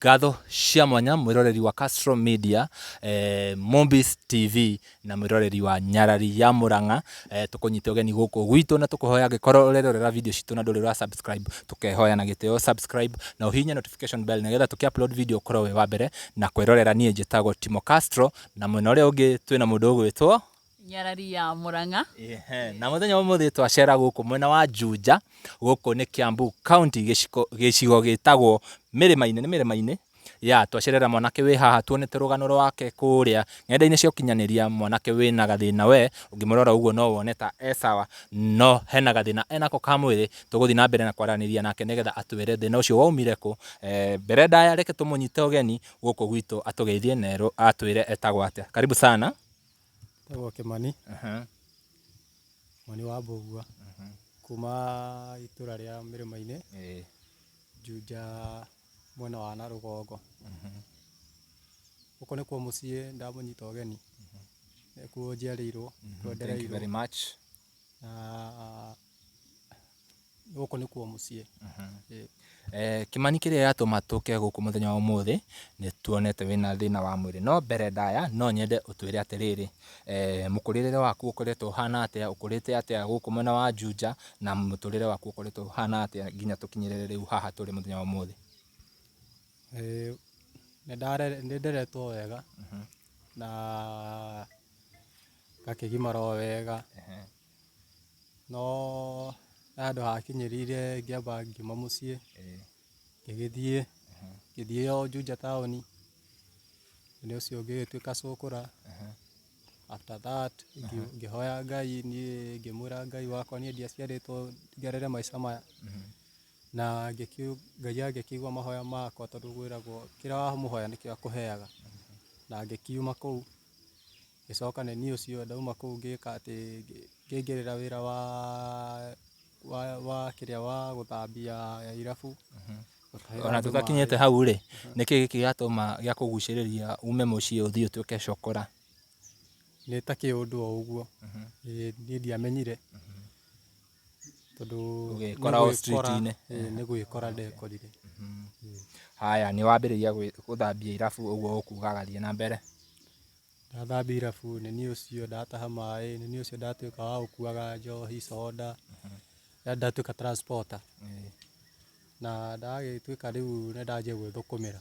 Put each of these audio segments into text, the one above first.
Ngatho cia mwanya mwĩroreri wa Castro Media, Mombis TV na mwĩroreri wa Nyarari ya Mũrang'a. Tũkũnyite ũgeni gũkũ gwitũ na tũkũhoya angĩkorwo ũrerorera video citũ na ndũrĩ ũra subscribe, tũkehoya na gĩtĩo subscribe na ũhihinye notification bell nĩgetha tũkĩ upload video ũkorwo wĩ wa mbere na kwĩrorera. Niĩ njĩtagwo Timo Castro na mwena ũrĩa ũngĩ twĩna mũndũ ũgwĩtwo Nyarari ya Mũrang'a. Ehe, na mũthenya wa ũmũthĩ twacera gũkũ mwena wa Juja, gũkũ nĩ Kiambu County, gĩcigo, gĩcigo gĩtagwo Mĩrĩma-inĩ, nĩ Mĩrĩma-inĩ? Ya, twacerera mwanake wĩ haha tuonete rũgano rwake kũrĩa ng'enda-inĩ cia ũkinyanĩria, mwanake wĩna gathĩna we, ũngĩmũrora ũguo no wone ta e sawa, no hena gathĩna enako ka mwĩrĩ, tũgũthiĩ na mbere na kwaranĩria nake nĩgetha atwĩre thĩna ũcio waumire kũ. Mbere ndaya reke tũmũnyite ũgeni gũkũ gwitũ atũgeithie na atwĩre etagwo atĩa. Karibu sana. Njĩtagwo Kĩmani, Kimani wa Mbũgua, kuma itũra rĩa Mĩrĩma-inĩ, Juja mwena wa na rũgongo. Gũkũ nĩkuo mũciĩ ndamũnyita ũgeni, nĩkuo njiarĩirwo, nĩkuo Thank you ndereirwo very much. na Gũkũ nĩkuo mũciĩ. Ĩĩ. Kĩmani kĩrĩa gĩatũma tũke gũkũ mũthenya wa ũmũthĩ, nĩ tuonete wĩna thĩna wa mwĩrĩ. No mbere ndaya, no nyende ũtwĩre atĩrĩrĩ, mũkũrĩre waku ũkoretwo ũhana atĩa, ũkũrĩte atĩa gũkũ mwena wa Juja, na mũtũrĩre waku ũkoretwo ũhana atĩa nginya tũkinyĩrĩre rĩu haha tũrĩ mũthenya wa ũmũthĩ? Ĩĩ nĩ nderetwo wega na ngakĩgimara o wega. No he handũ hakinyĩrĩire ngĩamba ngiuma mũciĩ, ngĩgĩthiĩ, ngĩthiĩ o Juja taũni, thĩna ũcio ngĩgĩtuĩka cũkũra. After that ngĩhoya Ngai niĩ ngĩmwĩra Ngai wakwa niĩ ndiaciarĩtwo ngerere maica maya. Na Ngai agĩkĩigua mahoya makwa tondũ kwĩragwo kĩrĩa wamũhoya nĩkĩo akũheaga. Na ngĩkiuma kũu. Ngĩcoka nĩ niĩ ũcio ndauma kũu ngĩka atĩ ngĩingĩrĩra wĩra wa wa kĩrĩa wa gũthambia irabu. Gũtahĩra Ona andũ tũtakinyĩte maĩ. hau rĩ, nĩkĩ gĩkĩ gĩatũma gĩakũgucĩrĩria ume mũciĩ ũthiĩ ũtuĩke cokora? Nĩ ta kĩũndũ o ũguo, ĩĩ niĩ ndiamenyire tondũ nĩ Ũgĩkora o gwĩkora street-inĩ. ĩĩ nĩ gwĩkora ndekorire. Haya, nĩ wambĩrĩria gũthambia irabu ũguo ũkugaga thiĩ na mbere. Ndathambia irabu nĩ niĩ ũcio ndataha maĩ, nĩ niĩ ũcio ndatuĩka wa gũkuaga njohi, soda, yaani ndatuĩka transporter. Na ndagĩtuĩka rĩu nĩ ndanjia gwĩthũkũmĩra.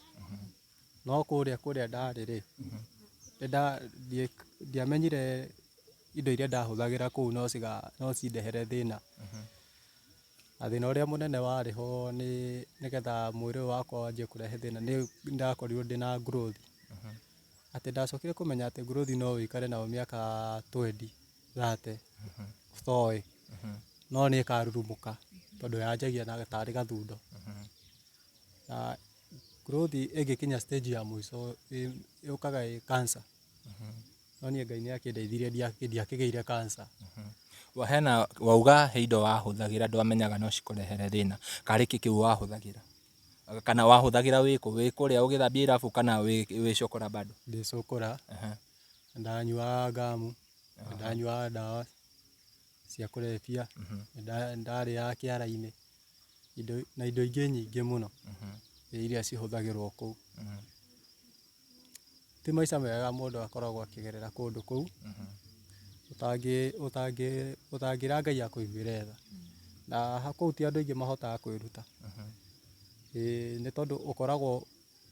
No kũrĩa kũrĩa ndarĩ rĩ, ndiamenyire indo iria ndahũthagĩra kũu no cindehere thĩna. Na thĩna ũrĩa mũnene warĩ ho nĩ nĩgetha mwĩrĩ ũyũ wakwa wanjie kũrehe thĩna nĩ ndakorirwo ndĩna growth. Atĩ ndacokire kũmenya atĩ growth no ũikare nayo mĩaka twendi, thate ũtoĩ, no nĩ ĩkarurumũka tondũ yanjagia na tarĩ gathundo. Na growth ĩngĩkinya stage ya mũico yũkaga ĩ cancer. No niĩ Ngai nĩ akĩndeithirie ndiakĩgĩire cancer. Hena wauga he indo wahũthagĩra ndwamenyaga no cikũrehere thĩna, karĩ kĩ kĩu wahũthagĩra? Kana wahũthagĩra wĩ kũ? Wĩ kũrĩa ũgĩthambia irabu kana wĩ cũkũra bado? Ndĩ cũkũra, nĩ ndanyuaga ngamu, nĩ ndanyuaga ndawa cia kũrebia, nĩ ndarĩaga kĩara-inĩ, na indo ingĩ nyingĩ mũno iria cihũthagĩrwo kũu. Ti maica mega mũndũ akoragwo akĩgerera kũndũ kũu, ũtangĩra Ngai akũiguĩre tha. Na kũu ti andũ aingĩ mahotaga kwĩruta, ĩĩ nĩ tondũ ũkoragwo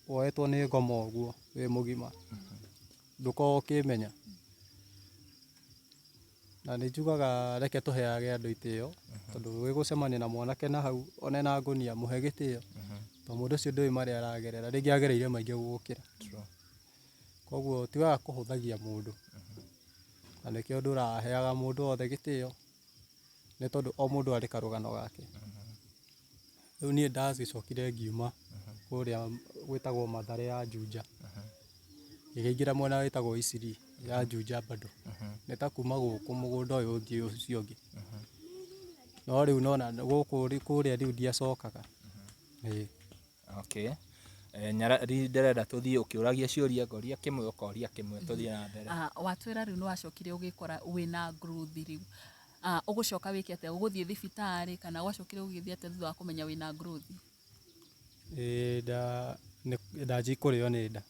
woetwo nĩ ngoma ũguo wĩ mũgima, ndũkoragwo ũkĩmenya. Na nĩ njugaga reke tũheage andũ itĩo, tondũ wĩgũcemania na mwanake na hau ona ena ngũnia mũhe gĩtĩo, tondũ mũndũ ũcio ndũĩ marĩa aragerera, rĩngĩ agereire maingĩ gũgũkĩra. Koguo ti wega kũhũthagia mũndũ, na nĩkĩo ndũraheaga mũndũ wothe gĩtĩo, nĩ tondũ o mũndũ arĩ karũgano gake. Rĩu niĩ ndagĩcokire ngiuma kũrĩa gwĩtagwo Mathare ya Juja, ngĩkĩingĩra mwena wĩtagwo Eastleigh ya Juja bado. Nĩ ta kuma gũkũ mũgũnda ũyũ ũthiĩ ũcio ũngĩ. No rĩu nĩwona gũkũ kũrĩa rĩu ndiacokaga, ĩĩ. Okay. Nyarari ndĩrenda tũthiĩ ũkĩũragia ciũria ngoria kĩmwe ũkoria kĩmwe tũthiĩ na mbere. Watwĩra rĩu nĩ wacokire ũgĩkora wĩna growth rĩu. Ũgũcoka wĩke atĩa? Ũgũthiĩ thibitarĩ kana gwacokire gũgĩthiĩ atĩa thutha wa kũmenya wĩna growth? Ĩĩ Ndanjia kũrĩo nĩ nda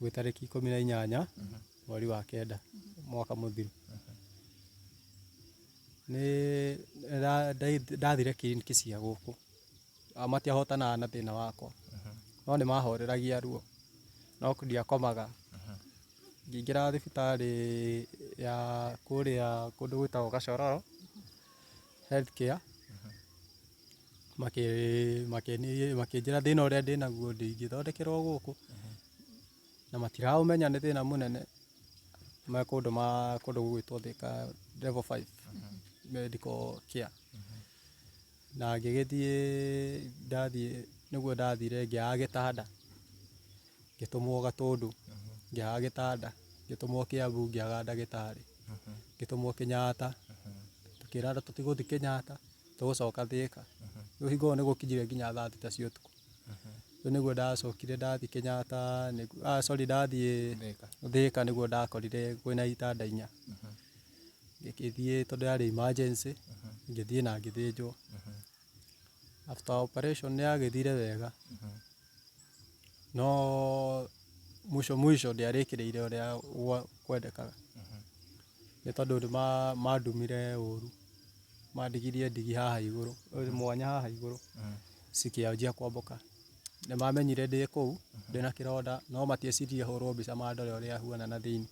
gwĩ tarĩki 18 mweri wa kenda mwaka mũthiru. Nĩ ndathire kiriniki cia gũkũ, matiahotanaga na thĩna wakwa, no nĩ mahoreragia ruo, no ndiakomaga. Ngĩingĩra thibitarĩ ya kũrĩa kũndũ gwĩtagwo Gachororo Health Care, makĩnjĩra thĩna ũrĩa ndĩnaguo ndingĩthondekerwo gũkũ, na matiraũmenya nĩ thĩna mũnene, mekũndũma kũndũ gũgwĩtwo Thika level 5 medical care. Na ngĩgĩthiĩ ndathiĩ nĩguo ndathire ngĩaga gĩtanda, ngĩtũmwo Gatũndũ ngĩaga gĩtanda, ngĩtũmwo Kiambu ngĩaga ndagĩtarĩ, ngĩtũmwo Kenyatta, tũkĩrana tũtigũthiĩ Kenyatta tũgũcoka Thika. Rĩu hingo ĩyo nĩ gũkinyire nginya thaa thita cia ũtukũ. Rĩu nĩguo ndacokire ndathiĩ Kenyatta, sorry ndathiĩ Thika nĩguo ndakorire kwĩna itanda inya. Ngĩgĩthiĩ tondũ yarĩ emergency, ngĩthiĩ na ngĩthĩnjwo. After operation nĩ yagĩthire wega, no mwisho mwisho ndĩarĩkĩrĩire ũrĩa kwendekaga, nĩ tondũ nĩ mandumire ũru, mandigirie ndigi haha igũrũ, mwanya haha igũrũ, cikĩanjia kwambũka. Nĩ mamenyire ndĩ kũu ndĩna kĩronda, no matieciririe hũrwo mbica mandore ũrĩa huana na thĩiniĩ.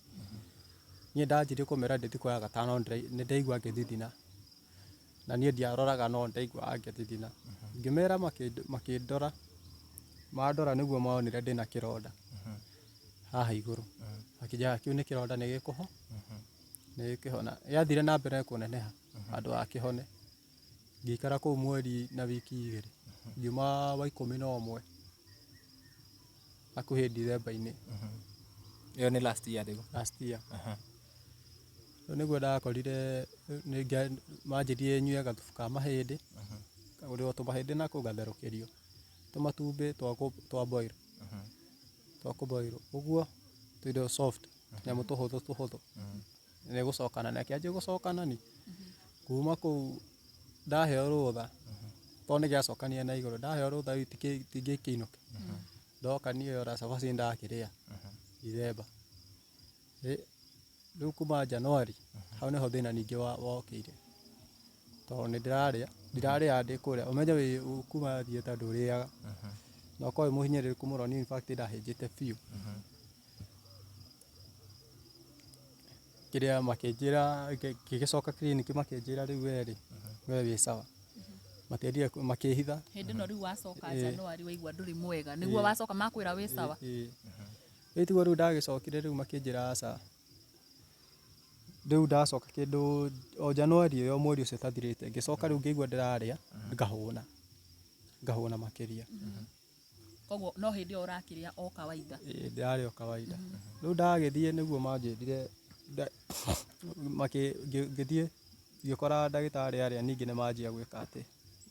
Niĩ ndanjirie kũmera ndĩ thikũ ya gatano nĩ ndaigua ngĩthithina, na niĩ ndiaroraga no nĩndaiguaga ngĩthithina. Ngĩmera makĩndora, mandora nĩguo monire ndĩna kĩronda haha igũrũ. Makĩnjĩra kĩu nĩ kĩronda nĩ gĩkũhona. Gĩathire na mbere kũneneha handũ ha kĩhone. Ngĩikara kũu mweri na wiki igĩrĩ, ngiuma wa 11 hakuhĩ Ndithemba-inĩ. Ĩyo nĩ last year rĩu? Last year. Rĩu nĩguo ndakorire manjĩrire nyue gathubu ka mahĩndĩ, ngagũrĩrwo tũmahĩndĩ nakũu ngatherũkĩrio, tũmatumbĩ twa boil, twa kũ boil ũguo, tũindo soft, tũnyamũ tũhũthũ tũhũthũ. Nĩ gũcokana na kĩanjie gũcokana ni kuma kũu ndaheo rũtha tondũ nĩ gĩacokanire na igũrũ ndaheo rũtha rĩu tingĩkĩinũka ndoka niĩ ora cabaci ndakĩrĩa Dithemba. Rĩu kuma January hau nĩho thĩna ningĩ wokĩire tondũ nĩ ndĩrarĩa ndirarĩaga ndĩ kũrĩa ũmenye wĩ kuma theatre ndũrĩaga na ũkorwo wĩ mũhinyĩrĩrĩku mũno niĩ in fact ndahĩnjĩte biũ. Kĩrĩa makĩnjĩra ngĩgĩcoka kiriniki makĩnjĩra rĩu we rĩ, we wĩ sawa. Matiendire makĩhitha. Hĩndĩ ĩno rĩu wacoka January waigua ndũrĩ mwega, nĩguo wacoka makwĩra wĩ sawa? Rĩu tiguo rĩu ndagĩcokire rĩu makĩnjĩra aca. Rĩu ndacoka kĩndũ o January ĩyo mweri ũcio ũtathirĩte, ngĩcoka rĩu ngĩigua ndĩrarĩa ngahũna, ngahũna makĩria. Koguo no hĩndĩ ĩyo ũrakĩrĩa o kawaida? Ĩĩ ndĩrarĩa o kawaida. Rĩu ndagĩthiĩ nĩguo manjĩrire ngĩthiĩ ngĩkora ndagĩtarĩ arĩa ningĩ nĩ manjia gwĩka atĩ,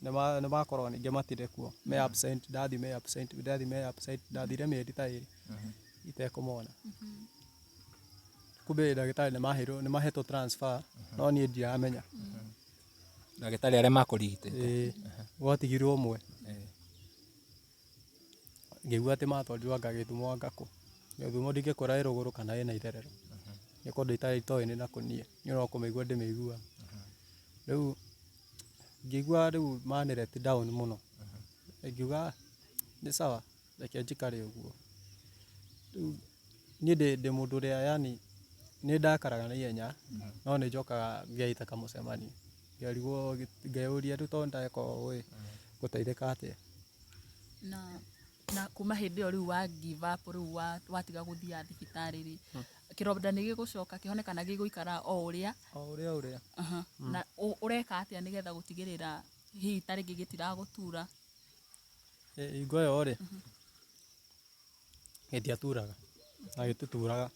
nĩ makorwo ningĩ matirĩ kuo, me absent, ndathiĩ me absent, ndathiĩ me absent, ndathire mĩeri ta ĩrĩ itekũmona. Kumbe ndagĩtarĩ nĩ maheirwo nĩ mahetwo transfer no niĩ ndiramenya. Ndagĩtarĩ arĩa makũrigitĩte? Ĩĩ, gwatigirwo ũmwe. Ngĩigua atĩ matwarirwo anga Gĩthumo anga kũ. Gĩthumo ndingĩkwĩra ĩ rũgũrũ kana ĩna itherero, nĩ kũndũ itoĩ nĩ nakũ niĩ, niĩ no kũmĩigua ndĩmĩiguaga. Rĩu ngĩigua rĩu mani let down mũno, ngiuga nĩ sawa reke njikare ũguo. Rĩu niĩ ndĩ mũndũ ũrĩa yaani nĩ ndakaraga na ihenya no nĩ njokaga ngeita kamũcemanio, ngerigwo ngeyũria rĩu tondũ ndeka ũũ ĩ, ngũteithĩka atĩa? Na kuma hĩndĩ ĩyo rĩu wa give up rĩu watiga gũthiaga thibitarĩ rĩ, kĩronda nĩ gĩgũcoka kĩhone kana gĩgũikara o ũrĩa? O ũrĩa ũrĩa. Na ũreka atĩa nĩgetha gũtigĩrĩra hihi ta rĩngĩ gĩtiragũtura? Hingo ĩyo rĩ, gĩtiaturaga na gĩtituraga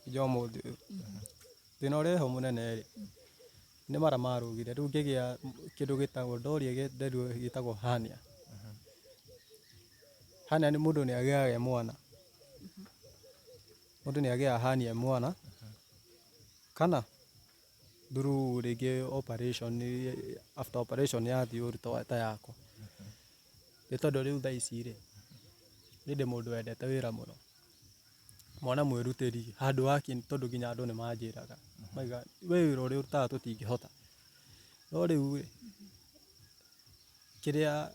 nginya ũmũthĩ ũyũ. Thĩna ũrĩa wĩho mũnene rĩ, nĩ mara marũgire, rĩu ngĩgĩa kĩndũ gĩtagwo, ndoria nderirwo gĩtagwo hernia. Hernia nĩ mũndũ nĩ agĩaga e mwana, mũndũ nĩ agĩaga hernia e mwana, kana through rĩngĩ operation, after operation yathiĩ ũru ta yakwa. Nĩ tondũ rĩu thaa ici rĩ, Niĩ ndĩ mũndũ wendete wĩra mũno, mwana mwĩrutĩri handũ wakinya tondũ nginya andũ nĩ manjĩraga, mauga we wĩra ũrĩa ũrutaga tũtingĩhota. No rĩu ĩ, kĩrĩa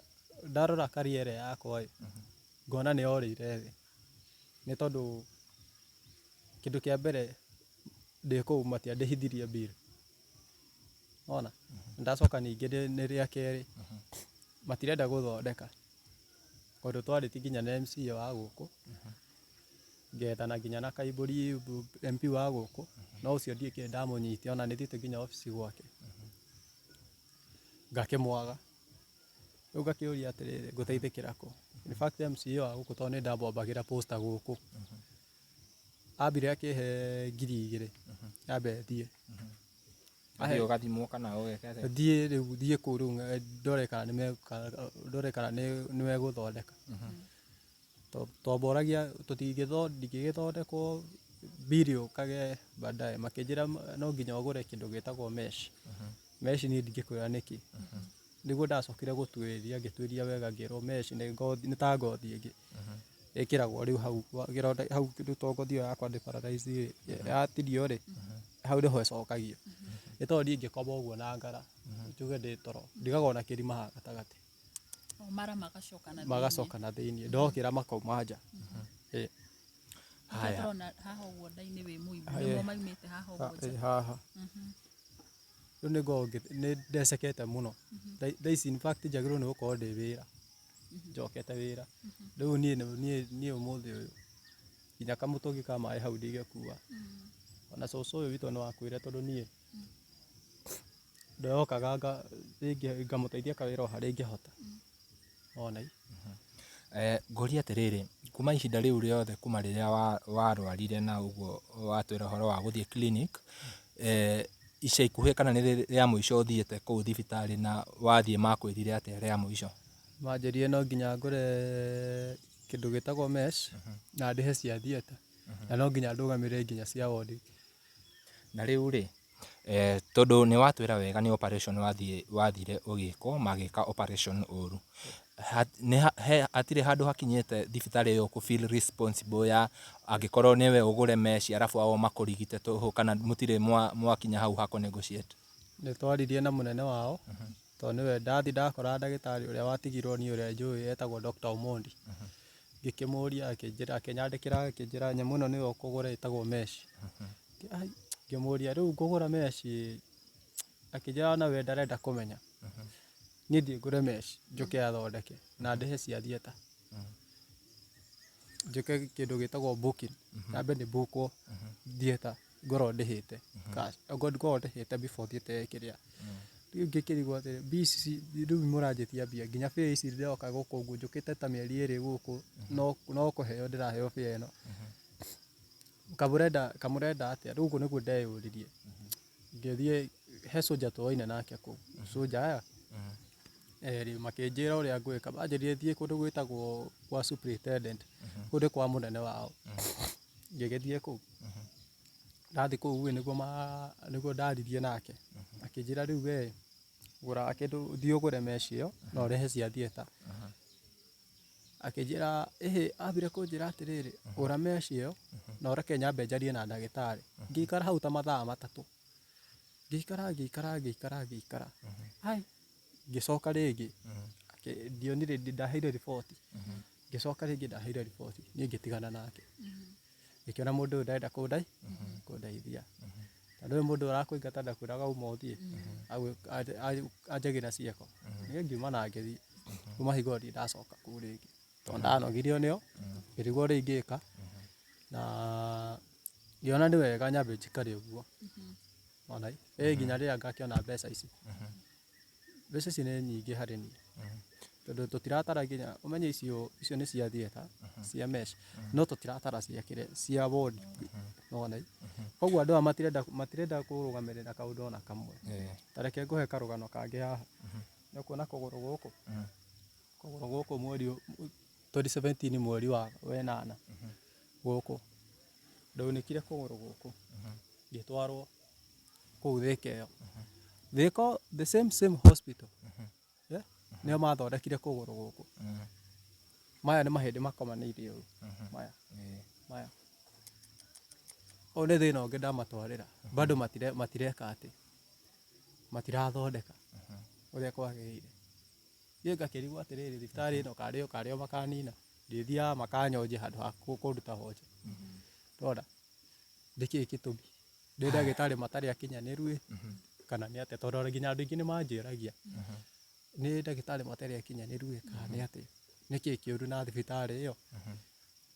ndarora career ĩrĩa yakwa ĩ, ngona nĩ yorĩire thĩ, nĩ tondũ kĩndũ kĩa mbere ndĩ kũu matiandĩhithirie bill, nĩwona? Ndacoka ningĩ nĩ rĩa kerĩ matirenda gũthondeka. Tondũ twarĩtie nginya na MCA wa gũkũ, ngethana nginya na Kaibũri MP wa gũkũ, no ũcio ndiũĩ kĩĩ ndamũnyitia ona nĩ thiĩte nginya obici gwake, ngakĩmwaga. Rĩu ngakĩũria atĩrĩrĩ, ngũteithĩkĩra kũ? In fact MCA wa gũkũ tondũ nĩ ndamwambagĩra poster gũkũ, ambire akĩhe 2000 nyambe thiĩ. Athiĩ ũgathimwo kana ũgeka atĩa? Thiĩ rĩu thiĩ kũu rĩu ndore kana nĩ megũka ndore kana nĩ megũthondeka. Twamboragia ndingĩgĩthondekwo bill yũkage baadaye makĩnjĩra no nginya ũgũre kĩndũ gĩtagwo mesh. Mesh niĩ ndingĩkwĩra nĩkĩ. Nĩguo ndacokire gũtuĩria ngĩtuĩria wega ngĩrwo mesh nĩ ngothi nĩ ta ngothi ĩngĩ. Ĩkĩragwo rĩu hau kĩronda hau rĩu to ngothi ĩyo yakwa ndĩ paralyzed rĩ, yatinio rĩ, hau nĩho ĩcokagio. Nĩ tondũ niĩ ingĩkoma ũguo na ngara, njuge ndĩ toro, ndigagwo na kĩrima haha gatagatĩ. O mara magacoka na thĩiniĩ. Magacoka na thĩiniĩ, ndokĩra makauma nja. Ĩĩ. Nĩkĩo Haya. tũrona haha ũguo nda-inĩ wĩ mũimbu, nĩmo maumĩte haha ũguo nja. Ĩĩ haha. Rĩu nĩ ngoragwo nĩ ndecekete mũno. Thaa ici in fact njagĩrĩirwo nĩ gũkorwo ndĩ wĩra. Njokete wĩra. Rĩu niĩ niĩ niĩ ũmũthĩ ũyũ nginya kamũtũngi ka maĩ hau ndingĩkua. Ona cũcũ ũyũ witũ no akwĩre tondũ niĩ ndokaga rĩngĩ ngamũteithia kawĩra o harĩa ingĩhota. Wona ĩ. Ngũrie atĩrĩrĩ, kuma ihinda rĩu rĩothe kuma rĩrĩa warwarire na ũguo watwĩra ũhoro wa gũthiĩ clinic, ica ikuhĩ kana nĩ rĩ rĩa mũico ũthiĩte kũu thibitarĩ na wathiĩ makwĩrire atĩa rĩa mũico? Manjĩrire no nginya ngũre kĩndũ gĩtagwo mesh na ndĩhe cia theatre na no nginya ndũgamĩrĩre nginya cia ward. Na rĩu rĩ, tondũ nĩ watwĩra wega nĩ operation wathiĩ wathire ũgĩkwo, magĩka operation ũru. Hatirĩ handũ hakinyĩte thibitarĩ ĩyo kũ feel responsible ya angĩkorwo nĩwe ũgũre mesh arabu ao makũrigite tũhũ kana mũtirĩ mwakinya hau ha kũ negotiate? Nĩ twaririe na mũnene wao, tondũ nĩwe ndathiĩ ndakora ndagĩtarĩ ũrĩa watigirwo niĩ ũrĩa njũĩ etagwo Doctor Omondi. Ngĩkĩmũria akĩnjĩra akĩnyandĩkĩra akĩnjĩra nyamũ ĩno nĩyo ũkũgũra ĩtagwo mesh. Ngĩmũria rĩu ngũgũra mesh ĩ, akĩnjĩra ona we ndarenda kũmenya. Niĩ thiĩ ngũre mesh njũke athondeke na ndĩhe cia theatre. Njĩke kĩndũ gĩtagwo booking, nyambe nĩ book wo theatre ngorwo ndĩhĩte cash, ngorwo ndĩhĩte before thiĩte kĩrĩa. Rĩu ngĩkĩrigwo atĩrĩ, mbia ici rĩu mũranjĩtia mbia, nginya fare ici ndĩroka gũkũ ũguo njũkĩte ta mĩeri ĩrĩ gũkũ, no kũheo ndĩraheo fare ĩno. Kamũrenda atĩa? Rĩu ũguo nĩguo ndeyũririe. Ngĩthiĩ he soldier twoaine nake kũu, soldier aya erĩ makĩnjĩra ũrĩa ngwĩka, manjĩrire thiĩ kũndũ gwĩtagwo kwa superintendent, kũu nĩ kwa mũnene wao. Ngĩgĩthiĩ kũu, ndathiĩ kũu ĩ nĩguo nĩguo ndaririe nake, akĩnjĩra rĩu we gũra kĩndũ, thiĩ ũgũre mesh ĩyo na ũrĩhe cia theatre. Akĩnjĩra ĩhĩ, ambire kũnjĩra atĩrĩrĩ, gũra mesh ĩyo na ũreke nyambe njarie na ndagĩtarĩ. Ngĩikara hau ta mathaa matatũ, ngĩikara ngĩikara ngĩikara ngĩikara, ai ngĩcoka rĩngĩ, ndionire ndaheire riboti, ngĩcoka rĩngĩ ndaheire riboti, niĩ ngĩtigana nake. Ngĩkĩona mũndũ ũyũ ndarenda kũndeithia. Tondũ ũyũ mũndũ arakũingata ndakwĩraga uma ũthiĩ, anjagia na ciĩko. Niĩ ngiuma na ngĩthiĩ, kuma hingo ĩyo ndirĩ ndacoka kũu rĩngĩ, tondũ ndanogirio nĩo, ngĩrigwo ũrĩa ingĩka, na ngĩona nĩ wega nyambe njikare ũguo. Nĩwona ĩ nginya rĩrĩa ngakĩona mbeca ici. Mbeca ici nĩ nyingĩ harĩ niĩ, tondũ tũtiratara nginya, ũmenye icio icio nĩ cia theatre, cia mesh, no tũtiratara cia kĩrĩa, cia ward, nĩwona ĩ. Koguo andũ aya matirenda matirenda kũrũgamĩrĩra kaũndũ ona kamwe. Ta reke ngũhe karũgano kangĩ haha, nĩ ũkuona kũgũrũ gũkũ, kũgũrũ gũkũ mweri 2017 mweri wa ĩnana, gũkũ, ndaunĩkire kũgũrũ gũkũ, ngĩtwarwo kũu Thĩka ĩyo. Thĩka the same same hospital, nĩo mathondekire kũgũrũ gũkũ. Maya nĩ mahĩndĩ makomanĩirie ũũ. Maya. Maya. Ũyũ nĩ thĩna ũngĩ ndamatwarĩra. Bado matireka atĩ. Matirathondeka ũrĩa kwagĩrĩire. Niĩ ngakĩrigwo atĩrĩrĩ, thibitarĩ ĩno karĩ o karĩ o makanina. Ndĩthiaga makanyonjia handũ ha kũnduta honje. Ndĩrona nĩkĩĩ gĩtũmi? Nĩ ndagĩtarĩ matarĩ akinyanĩru ĩ, kana nĩ atĩa? Tondũ nginya andũ aingĩ nĩ manjũragia, nĩ ndagĩtarĩ matarĩ akinyanĩru ĩ, kana nĩ atĩa? Nĩkĩĩ kĩũru na thibitarĩ ĩyo?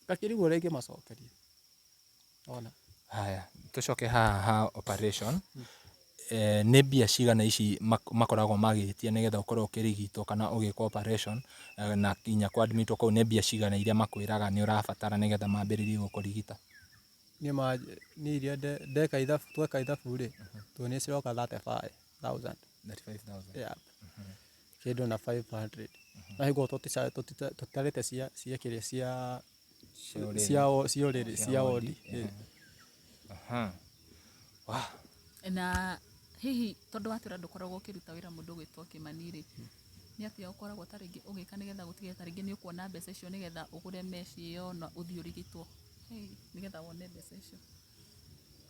Ngakĩrigwo ũrĩa ingĩmacokeria. Wona? Haya, tũcoke haha ha operation, nĩ mbia cigana ici makoragwo magĩtia nĩgetha ũkorwo ũkĩrigitwo kana ũgĩkwo operation na nginya kũ admit wo kũu nĩ mbia cigana iria makwĩraga nĩ ũrabatara nĩgetha mambĩrĩrie gũkũrigita? Niĩ ma niĩ iria ndeka ithabu tweka ithabu rĩ, tondũ nĩ ciroka 35,000. 35,000. Yeah. Kĩndũ na 500. Na hingo ĩyo tũtarĩte cia kĩrĩa cia cia ũrĩrĩ cia wondi. Na hihi tondũ watwĩra ndũkoragwo ũkĩruta wĩra mũndũ ũgwĩtwo Kĩmani rĩ, nĩ atĩa ũkoragwo ta rĩngĩ ũgĩka nĩgetha gũtigĩrĩra ta rĩngĩ nĩ ũkuona mbeca icio nĩgetha ũgũre mesh ĩyo na ũthiĩ ũrigitwo, nĩgetha wone mbeca icio?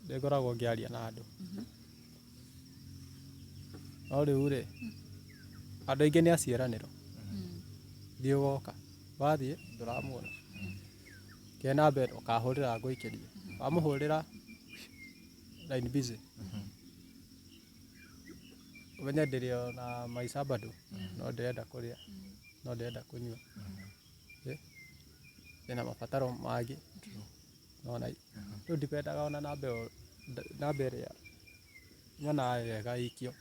Nĩ ngoragwo ngĩaria na andũ. No rĩu rĩ, andũ aingĩ nĩ a ciĩranĩro. Thiĩ ũgoka, wathiĩ ndũramuona. Ke namba ĩno ũkahũrĩra ngũikĩrie, wamũhũrĩra line busy. Ũmenye ndĩrĩ o na maica bado, no ndĩrenda kũrĩa, no ndĩrenda kũnyua, ndĩna mabataro mangĩ. Nĩwona rĩu ndipendaga ona namba ĩyo namba ĩrĩa nyonaga wega ĩikio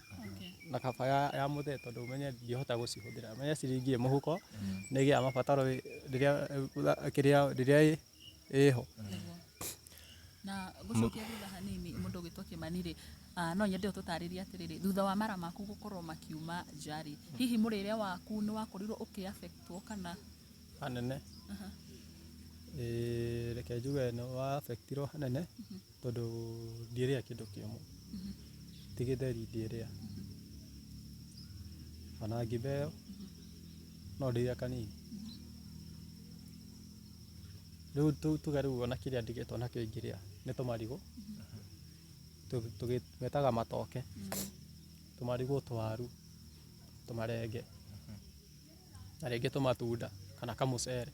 na kaba ya mũthee tondũ ũmenye ndingĩhota gũcihũthĩra, ũmenye ciringi ĩ mũhuko nĩ ĩgĩaga mabataro rĩrĩa kĩrĩa rĩrĩa ĩho. Na ngũcokia thutha hanini mũndũ ũgwĩtwo Kĩmani rĩ, no nyende ũtũtarĩrie atĩrĩrĩ, thutha wa mara maku gũkorwo makiuma nja rĩ, hihi mũrĩre waku nĩ wakorirwo ũkĩ affect wo kana? Hanene. Ĩĩ reke njuge nĩ wa affect irwo hanene tondũ ndiĩrĩa kĩndũ kĩũmũ. Ti gĩtheri ndĩrĩa. Ona ngima ĩyo no ndĩire kanini. Rĩu tuge rĩu ona kĩrĩa ndigĩtwo nakĩo ingĩrĩa nĩ tũmarigũ, metaga matoke, tũmarigũ, tũwaru, tũmarenge. Na rĩngĩ tũmatunda kana kamũcere,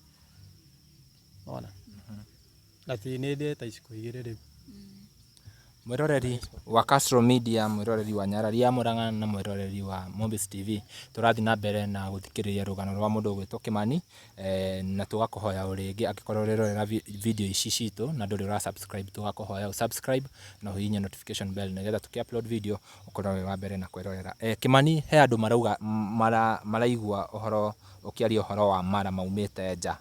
wona. Na ti nĩ ndĩte iciko igĩrĩ rĩu. Mwĩroreri wa Castro Media, mwĩroreri wa Nyarari ya Mũrang'a na mwĩroreri wa Mobis TV, tũrathiĩ na mbere na gũthikĩrĩria rũgano rwa mũndũ ũgwĩtwo Kĩmani, na tũgakũhoya o rĩngĩ angĩkorwo ũrerorera video ici citũ na ndũrĩ ũra subscribe, tũgakũhoya ũ subscribe na ũhihinye notification bell nĩgetha tũkĩ upload video ũkorwo wĩ wa mbere na kwĩrorera. Kĩmani, he andũ marauga maraigua ũhoro ũkĩaria ũhoro wa mara maumĩte nja.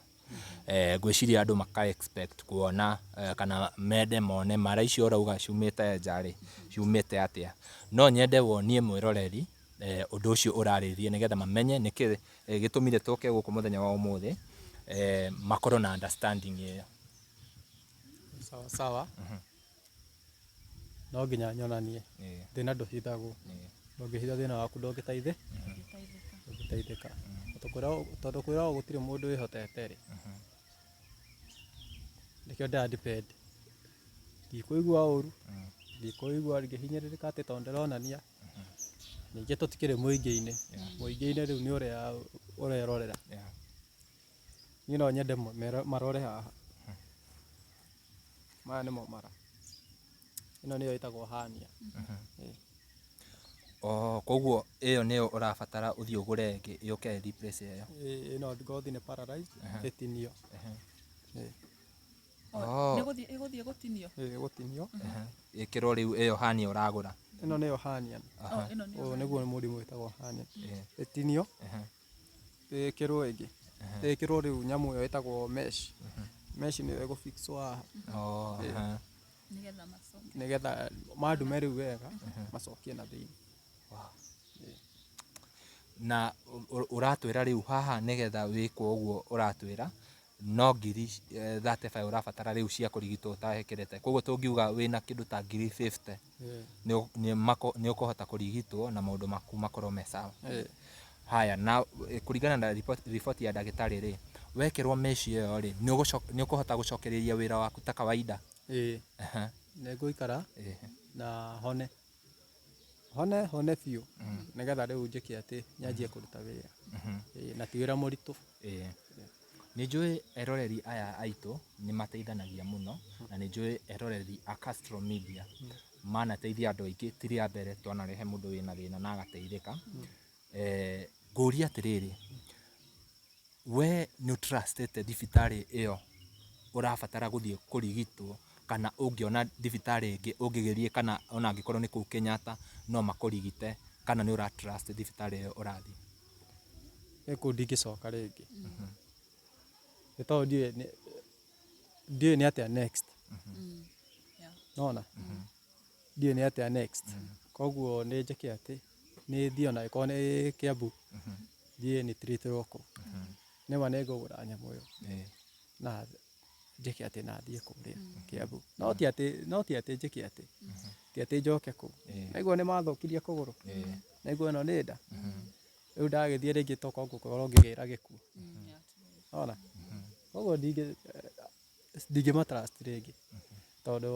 Ngwĩciria andũ maka expect kuona kana mende mone mara icio ũrauga ciumĩte nja rĩ, ciumĩte atĩa. No nyende wonie mwĩroreri ũndũ ũcio ũrarĩrĩria nĩgetha mamenye nĩkĩ gĩtũmire tũke gũkũ mũthenya wa ũmũthĩ, makorwo na understanding ĩyo. Sawa sawa. No nginya nyonanie thĩna ndũhithagwo, ndũngĩhitha thĩna waku ndũngĩteithĩka, tondũ kwĩragwo gũtirĩ mũndũ wĩhotete rĩ, nĩkĩo ndĩra depend, ndikũigua ũru, ndikũigua ngĩhinyĩrĩrĩka atĩ tondũ ndĩronania, ningĩ tũtikĩrĩ mũingĩ-inĩ, mũingĩ-inĩ rĩu nĩ ũrĩa ũrerorera, niĩ no nyende marore haha. Maya nĩmo mara. Ĩno nĩyo ĩtagwo hernia. Ĩĩ. Oh, koguo ĩyo nĩyo ũrabatara ũthiĩ ũgũre ĩngĩ yũke ĩ replace ĩyo. Ĩĩ, ĩno ngothi nĩ paralyzed, ĩtinio. Ĩĩ. Oh. Nĩ gũthiĩ ĩgũthiĩ gũtinio? Ĩĩ, ĩgũtinio. Ĩkĩrwo rĩu ĩyo hernia ũragũra. Ĩno nĩyo hernia. Oh, ĩno nĩyo Ũyũ nĩguo mũrimũ wĩtagwo hernia. Ĩĩ. Ĩtinio. Ĩkĩrwo ĩngĩ. Ĩkĩrwo rĩu nyamũ ĩyo ĩtagwo mesh. Mesh nĩyo ĩgũ fix wo haha. Oh, aha. Nĩgetha macoke. Nĩgetha mandume rĩu wega macokie na thĩinĩ. Na ũratwĩra rĩu haha nĩgetha wĩkwo ũguo ũratwĩra no ngiri 35 ũrabatara rĩu cia kũrigitwo ũtahĩkĩrĩte. Koguo tũngiuga wĩna kĩndũ ta ngiri 50 nĩ ũkũhota kũrigitwo na maũndũ maku makorwo me sawa. Haya, na kũringana na riboti ya ndagĩtarĩ rĩ, Wekĩrwo mesh ĩyo rĩ, nĩ ũkũhota gũcokereria wĩra waku ta kawaida? Ĩĩ. Nĩ ngũikara na hone. Hone hone biũ nĩgetha rĩu njĩke atĩ, nyanjie kũruta wĩra. Ĩĩ na ti wĩra mũritũ. Ĩĩ. Nĩ njũĩ eroreri aya aitũ nĩ mateithanagia mũno, na nĩ njũĩ eroreri a Castro Media manateithia andũ aingĩ, ti rĩa mbere twanarehe mũndũ wĩna thĩna na agateithĩka. Ngũrie atĩrĩrĩ, we nĩ ũ trust ĩte thibitarĩ ĩyo ũrabatara gũthiĩ kũrigitwo, kana ũngĩona thibitarĩ ĩngĩ ũngĩgĩthiĩ kana ona angĩkorwo nĩ kũu Kenyatta no makũrigite, kana nĩ ũra trust thibitarĩ ĩyo ũrathiĩ? Niĩ kũu ndingĩcoka rĩngĩ, nĩ tondũ ndiũĩ ndiũĩ nĩ atĩa next, nĩ wona? Ndiũĩ nĩ atĩa next, koguo nĩ njĩke atĩ, nĩ thiĩ ona angĩkorwo nĩ Kiambu, thiĩ nĩ treat wo kũu. Nĩma nĩ ngũgũra nyamũ ĩyo na njĩke atĩ na thiĩ kũrĩa Kiambu. No ti atĩ, no ti atĩ njĩke atĩ, ti atĩ njoke kũu. Naigua nĩ mathũkirie kũgũrũ, naigua ĩno nĩ nda, rĩu ndagĩthiĩ rĩngĩ tokorwo ngũkorwo ngĩgĩra gĩkuũ. Nĩwona? Koguo ndingĩma trust rĩngĩ, tondũ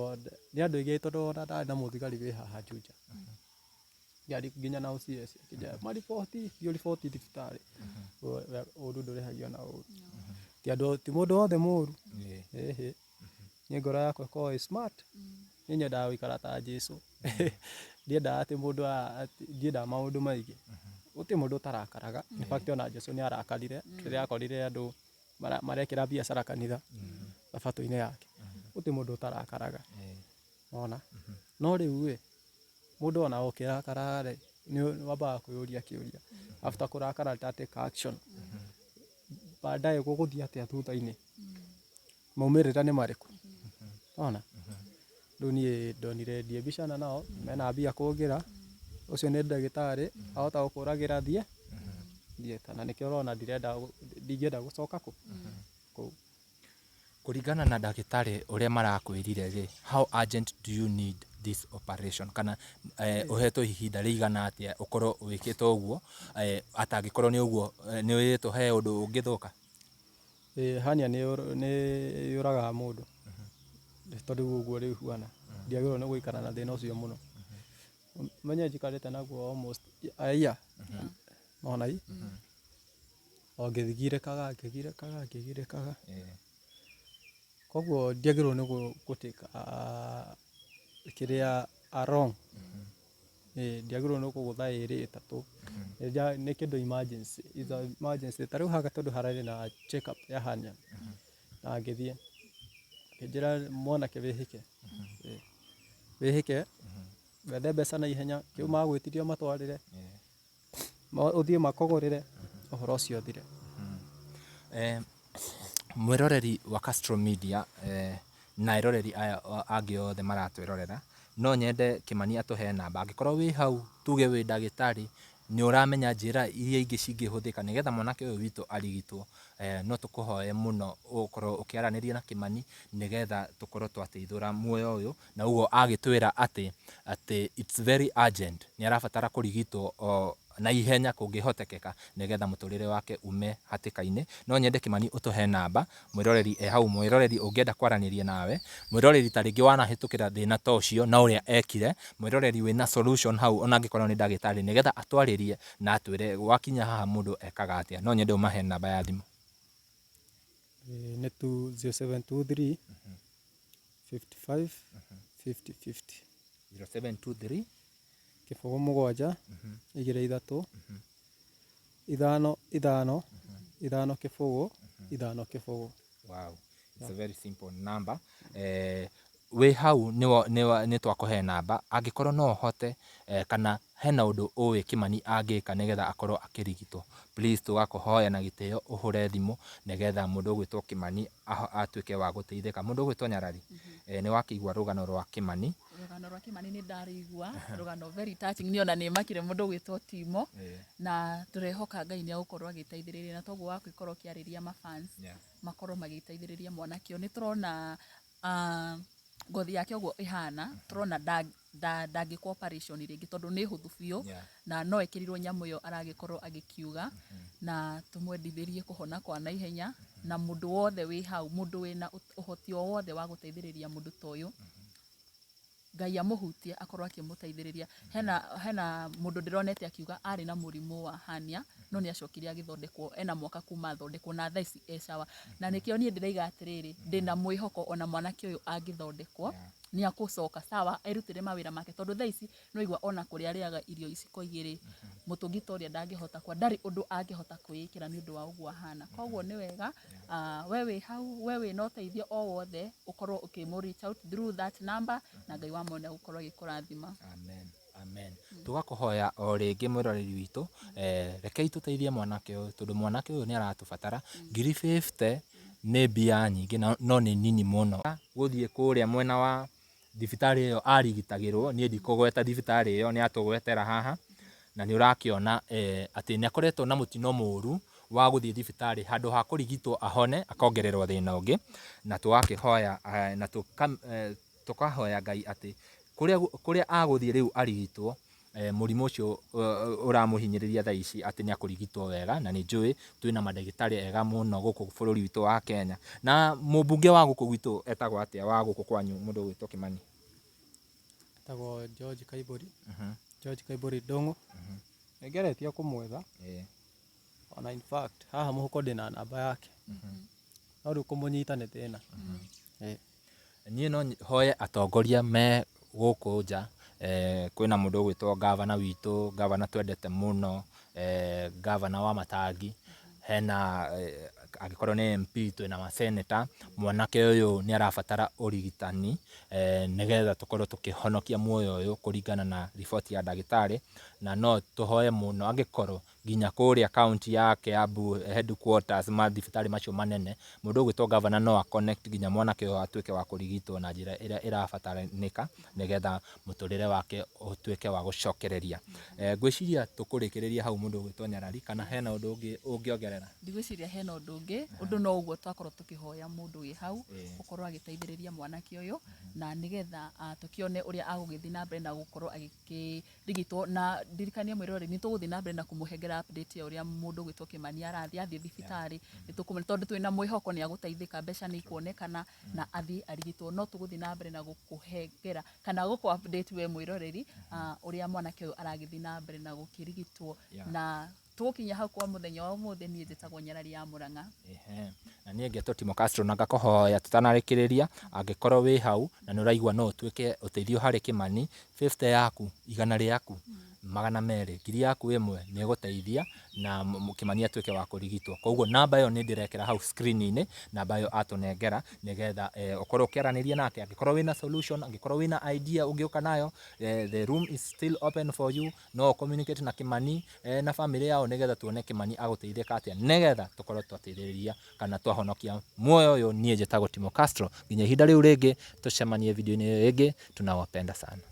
nĩ andũ aingĩ tondũ ona ndarĩ na mũthigari wĩ haha Juja, nginya na OCS akĩnjĩra mariboti, thiĩ ũriboti thibitarĩ, ũru ndũrĩhagio na ũru. Ti andũ, ti mũndũ wothe mũru, ĩhĩ, niĩ ngoro yakwa ĩkoragwo ĩ smart, niĩ nyendaga gũikara ta Jesũ, ndiendaga atĩ mũndũ ndiendaga maũndũ maingĩ. Gũtirĩ mũndũ ũtarakaraga, in fact ona Jesũ nĩ arakarire rĩrĩa akorire andũ marekĩra biacara kanitha thabatũ-inĩ yake. Gũtirĩ mũndũ ũtarakaraga, nĩwona? No rĩu ĩ, mũndũ ona ũkĩrakara rĩ, nĩ wambaga kwĩyũria kĩũria, after kũrakara nda take action, baadaye gũgũthiĩ atĩa thutha-inĩ? Maumĩrĩra nĩ marĩkũ? Nĩwona? Rĩu niĩ ndonire ndiĩbicana nao, mena mbia kũngĩra, ũcio nĩ ndagĩtarĩ, ahota gũkũragĩra thiĩ, theatre. Na nĩkĩo ũrona ndirenda, ndingĩenda gũcoka kũ? Kũu. Kũringana na ndagĩtarĩ ũrĩa marakwĩrire rĩ, how urgent do you need this operation? Kana ũhetwo ihinda rĩigana atĩa ũkorwo wĩkĩtwo ũguo, atangĩkorwo nĩ ũguo nĩ wĩrĩtwo he ũndũ ũngĩthũka? Ĩĩ hernia nĩ yũragaga mũndũ, tondũ rĩu ũguo rĩu huana, ndiagĩrĩirwo nĩ gũikara na thĩna ũcio mũno. Ũmenye njikarĩte naguo almost a year, nĩwona ĩ, o ngĩgirĩkaga ngĩgirĩkaga ngĩgirĩkaga, koguo ndiagĩrĩirwo nĩ gũ take kĩrĩa a long, ndiagĩrĩirwo nĩ kũgũtha ĩrĩ ĩtatũ, nĩ kĩndũ emergency, it's a emergency. Ta rĩu haha tondũ hararĩ na check up ya hernia, na ngĩthiĩ, akĩnjĩra mwanake wĩhĩke, wĩhĩke, wethe mbeca naihenya, kĩu magwĩtirie ũmatwarĩre. Ũthiĩ makũgũrĩre ũhoro ũcio ũthire. Mwĩroreri wa Castro Media na eroreri aya angĩ othe maratwĩrorera, no nyende Kĩmani atũhe namba, angĩkorwo wĩ hau tuge wĩ ndagĩtarĩ, nĩ ũramenya njĩra iria ingĩ cingĩhũthĩka nĩgetha mwanake ũyũ witũ arigitwo, no tũkũhoe mũno ũkorwo ũkĩaranĩria na Kĩmani nĩgetha tũkorwo twateithũra muoyo ũyũ. Na ũguo agĩtwĩra atĩ, atĩ it's very urgent, nĩ arabatara kũrigitwo o na ihenya kũngĩhotekeka nĩgetha mũtũrĩre wake ume hatĩka-inĩ. No nyende Kĩmani ũtũhe namba, mwĩroreri e hau, mwĩroreri ũngĩenda kwaranĩria nawe, mwĩroreri ta rĩngĩ wanahĩtũkĩra thĩna ta ũcio na ũrĩa ekire, mwĩroreri wĩna solution hau ona angĩkorwo nĩ ndagĩtarĩ nĩgetha atwarĩrie na atwĩre gwakinya haha mũndũ ekaga atĩa. No nyende ũmahe namba ya thimũ. Nĩ 0723 55 50 50. 0723 Kĩbũgũ mũgwanja, igĩrĩ ithatũ, ithano ithano, ithano kĩbũgũ, ithano kĩbũgũ. Wow, it's a very simple number. Eh, wĩ hau nĩ twakũhe namba angĩkorwo no ũhote eh, kana hena ũndũ ũĩ Kĩmani angĩka nĩgetha akorwo akĩrigitwo, please tũgakũhoya na gĩtĩo ũhũre thimũ nĩgetha mũndũ ũgwĩtwo Kĩmani atuĩke wa gũteithĩka. Mũndũ ũgwĩtwo Nyarari, nĩ wakĩigua rũgano rwa Kĩmani. Rũgano rwa Kĩmani nĩ ndarũigua, rũgano very touching, niĩ ona nĩ makire mũndũ ũgwĩtwo Timo, na tũrehoka Ngai nĩ egũkorwo agĩteithĩrĩria na toguo wagĩkorwo ũkĩarĩria ma fans, makorwo magĩteithĩrĩria mwanake ũyũ. Nĩ tũrona ngothi yake ũguo ĩhana, tũrona ndangĩkwo operation rĩngĩ tondũ nĩ hũthũ biũ, na no ekĩrirwo nyamũ ĩyo aragĩkorwo agĩkiuga, na tũmwendithĩrie kũhona kwa naihenya. Na mũndũ wothe wĩ hau, mũndũ wĩna ũhoti o wothe wa gũteithĩrĩria mũndũ ta ũyũ, Ngai amũhutie akorwo akĩmũteithĩrĩria. Hena hena mũndũ ndĩronete akiuga arĩ na mũrimũ wa hernia no nĩ acokire agĩthondekwo, ena mwaka kuma athondekwo na thaa ici e sawa. Na nĩkĩo niĩ ndĩraiga atĩrĩrĩ, ndĩna mwĩhoko ona mwanake ũyũ angĩthondekwo nĩ agũcoka sawa erutĩre mawĩra make, tondũ thaa ici nĩwaigua ona kũrĩa arĩaga irio iciko igĩrĩ, mũtũngi ta ũrĩa ndangĩhota kwa, ndarĩ ũndũ angĩhota kwĩĩkĩra nĩ ũndũ wa ũguo ahana. Koguo nĩ wega we wĩ hau, we wĩna ũteithio o wothe, ũkorwo ũkĩmũ reach out through that number, na Ngai wa muoyo nĩ egũkorwo agĩkũrathima. Amen. Amen. Tũgakũhoya o rĩngĩ mwĩroreri witũ, rekei tũteithie mwanake ũyũ tondũ mwanake ũyũ nĩ aratũbatara. Ngiri 50 nĩ mbia nyingĩ no nĩ nini mũno. Gũthiĩ kũrĩa mwena wa thibitarĩ ĩyo arigitagĩrwo, niĩ ndikũgweta thibitarĩ ĩyo nĩ atũgwetera haha, na nĩ ũrakĩona atĩ nĩ akoretwo na mũtino mũru wa gũthiĩ thibitarĩ handũ ha kũrigitwo ahone akongererwo thĩna ũngĩ, na tũgakĩhoya na tũkahoya Ngai atĩ kũrĩa kũrĩa agũthiĩ rĩu arigitwo mũrimũ ũcio ũramũhinyĩrĩria thaa ici atĩ nĩ akũrigitwo wega, na nĩ njũĩ twĩna mandagĩtarĩ ega mũno gũkũ bũrũri witũ wa Kenya. Na mũmbunge wa gũkũ gwitũ etagwo atĩa wa gũkũ kwanyu mũndũ ũgwĩtwo Kĩmani? Etagwo George Kaibori, George Kaibori Ndung'u. Nĩ ngeretie kũmwetha, ona in fact haha mũhuko ndĩna namba yake, no rĩu kũmũnyita nĩ thĩna. Niĩ no hoye atongoria me gũkũ nja, kwĩna mũndũ ũgwĩtwo ngavana witũ, ngavana twendete mũno, ngavana wa Matangi, hena angĩkorwo nĩ MP twĩna ma senator, mwanake ũyũ nĩ arabatara ũrigitani, nĩgetha tũkorwo tũkĩhonokia muoyo ũyũ kũringana na riboti ya ndagĩtarĩ, na no tũhoye mũno angĩkorwo nginya kũrĩa county ya Kiambu headquarters mathibitarĩ macio manene, mũndũ ũgwĩtwo governor no a connect nginya mwanake ũyũ atuĩke wa kũrigitwo na njĩra ĩrĩa ĩrabataranĩka nĩgetha mũtũrĩre wake ũtuĩke wa gũcokereria. Ngwĩciria tũkũrĩkĩrĩria hau mũndũ ũgwĩtwo Nyarari, kana hena ũndũ ũngĩ ũngĩongerera? Ndigwĩciria hena ũndũ ũngĩ, ũndũ no ũguo twakorwo tũkĩhoya mũndũ wĩ hau, gũkorwo agĩteithĩrĩria mwanake ũyũ, na nĩgetha tũkĩone ũrĩa agũgĩthiĩ na mbere na gũkorwo agĩkĩ Rigitwo na ndirikanie mwĩroreri nĩ tũgũthiĩ na mbere na kũmũhengera update ya ũrĩa mũndũ ũgwĩtwo Kĩmani arathiĩ athiĩ thibitarĩ nĩ tũkũmwĩra tondũ twĩna mwĩhoko nĩ agũteithĩka mbeca nĩ ikuonekana na athiĩ arigitwo no tũgũthiĩ na mbere na gũkũhengera kana gũkũ update we mwĩroreri ũrĩa mwanake ũyũ aragĩthiĩ na mbere na gũkĩrigitwo na Tũgũkinyia hau kwa mũthenya wa ũmũthĩ, niĩ njĩtagwo Nyarari ya Mũrang'a. Ehe. Na niĩ ngetwo Timo Castro na ngakũhoya tũtanarĩkĩrĩria, angĩkorwo wĩ hau na nĩ ũraigua no ũtuĩke ũteithio harĩ Kĩmani, 50 yaku, igana rĩaku, 200, ngiri yaku ĩmwe nĩ ĩgũteithia na Kĩmani atuĩke wa kũrigitwo. Koguo namba ĩyo nĩ ndĩrekĩra hau screen -inĩ, namba ĩyo atũnengera nĩgetha ũkorwo ũkĩaranĩria nake, angĩkorwo wĩna solution, angĩkorwo wĩna idea ũngĩũka nayo, the room is still open for you. No ũ communicate na Kĩmani na famĩlĩ yao nĩgetha tuone Kĩmani agũteithĩka atĩa nĩgetha tũkorwo twateithĩrĩria kana twahonokia muoyo ũyũ. Niĩ njĩtagwo Timo Castro, nginya ihinda rĩu rĩngĩ tũcemanie video-inĩ ĩyo ĩngĩ, tunawapenda sana.